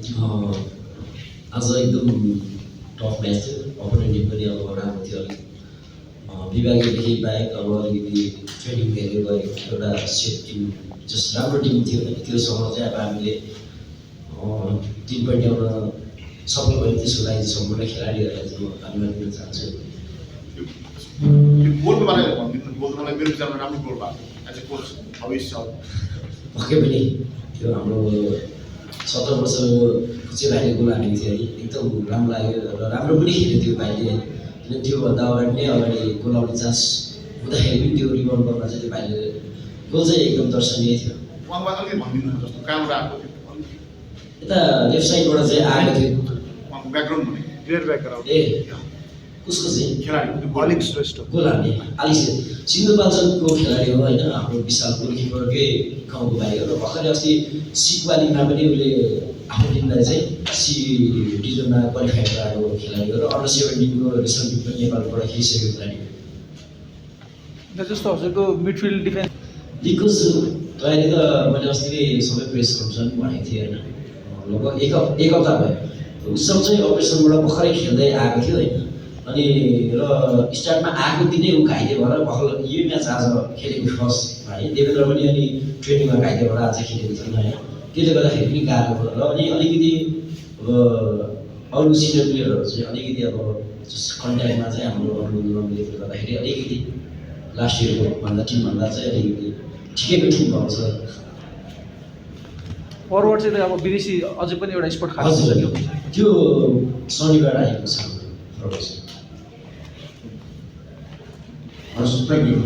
आज एकदम tough match थियो। अपोनेन्ट पनि अब राम्रो थियो अलिक विभागीयदेखि बाहेक अब अलिकति ट्रेनिङ दिएर गएको एउटा सेट टिम जस्ट राम्रो टिम थियो। त्योसँग चाहिँ अब हामीले 3 पोइन्ट ल्याउन सफल भयो। त्यसको लागि सम्पूर्ण खेलाडीहरूलाई चाहिँ म धन्यवाद दिन चाहन्छु। गोलको बारेमा भनिदिनु। गोल त मलाई मेरो विचारमा राम्रो गोल भएको एज ए कोच भविष्य पक्कै पनि त्यो हाम्रो 17 वर्षको चाहिँ भाइले गोल हालेको थियो है। एकदम राम्रो लाग्यो र राम्रो पनि खेल्यो त्यो भाइले। किन त्योभन्दा अगाडि नै अगाडि गोल आउने चान्स हुँदाखेरि पनि त्यो रिबाउन्ड गर्न चाहिँ त्यो भाइले गोल चाहिँ एकदम दर्शनीय थियो। उहाँको अलिकति भनिदिनु जस्तो कहाँबाट आएको थियो यता लेफ्ट साइडबाट चाहिँ आएको थियो। उहाँको ब्याकग्राउन्ड भने प्लेयर ब्याकग्राउन्ड ए उसको चाहिँ खेलाडी अलिक श्रेष्ठ गोल हाल्ने अलिक सिन्धुपाल्चोकको खेलाडी हो होइन। हाम्रो विशाल गोलकिपरकै गाउँको भाइ हो र भर्खरै अस्ति सिक्वालीमा पनि उसले आफ्नो टिमलाई चाहिँ सी डिभिजनमा क्वालिफाई गराएको खेलाडी हो र अन्डर 17 को नेसनल टिम पनि नेपालबाट खेलिसकेको खेलाडी हो। जस्तो हजुरको मिडफिल्ड डिफेन्स लिगको तयारी त मैले अस्ति नै सबै प्रेस कन्फरेन्स भनेको थिएँ होइन। लगभग एक हप्ता भयो। उससँग चाहिँ अपरेसनबाट भर्खरै खेल्दै आएको थियो होइन। अनि र स्टार्टमा आएको दिनै ऊ घाइते भएर भर्खर यो म्याच आज खेलेको फर्स्ट है। देवेन्द्र पनि अनि ट्रेनिङमा घाइते भएर आज खेलेको थिएन होइन। त्यसले गर्दाखेरि पनि गाह्रो भयो र अनि अलिकति अब अरू सिनियर प्लेयरहरू चाहिँ अलिकति अब कन्ट्याक्टमा चाहिँ हाम्रो अरूले गर्दाखेरि अलिकति लास्ट इयरको भन्दा टिमभन्दा चाहिँ अलिकति ठिकैको टिम भएको छ। फरवर्ड चाहिँ अब विदेशी अझै पनि एउटा स्पट हजुर त्यो शनिबार आएको छ फरवर्ड। Thank you.